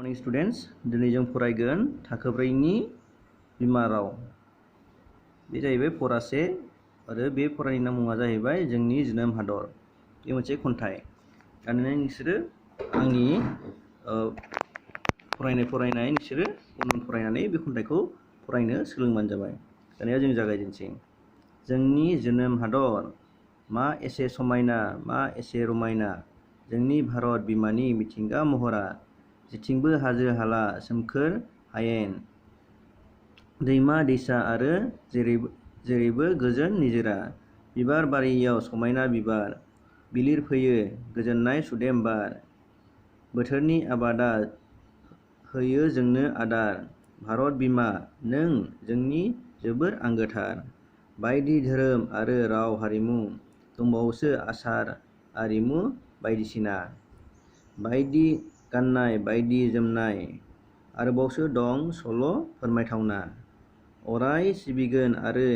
Morning students दिनै जों फरायगोन थाखो 4 नि बिमा राव बे जाहैबाय फरासे आरो बे फरानि नामुआ जाहैबाय जोंनि जोनोम हादर बे मोनसे खन्थाइ दानिया नोंसोरो आंनि फरायनाय नोंसोरो उनाव फरायनानै बे खन्थाइखौ फरायनो सोलोंबानो जाबाय। दानिया जों जागायजेनसै। जोंनि जोनोम हादर मा एसे समायना मा एसे रमायना जोंनि भारत बिमानि मिथिंगा महरा जेथिंबो हाजो हाला सोमखोर हायेन दैमा दैसा आरो जेरैबो गोजोन निजोरा बिबार बारियाव समायना बिबार बिलिर फैयो गोजोननाय सुदेम बार बोथोरनि आबादा होयो जोंनो आदार भारत बिमा नों जोंनि जोबोर आंगोथार बायदि धोरोम आरो राव हारिमु दंबावोसो आसार आरिमु बायदिसिना बायदि गाननाय बायदि जोमनाय आरोबावसो दं सल' फोरमायथावना अराय सिबिगोन आरो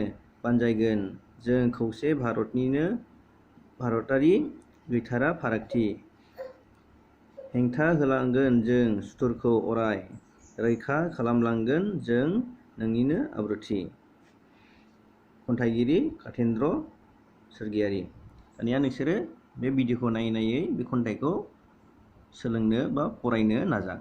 बानजायगोन जों खौसे भारतारि गैथारा फारागथि हेंथा होलांगोन जों सुथुरखौ अराय रैखा खालामलांगोन जों नोंनिनो आब्रुथि। खन्थाइगिरि कातिन्द्र सोरगियारि। दानिया नोंसोरो बे भिडिअखौ नायै बे खन्थाइखौ सोलोंनो बा फरायनो नाजा।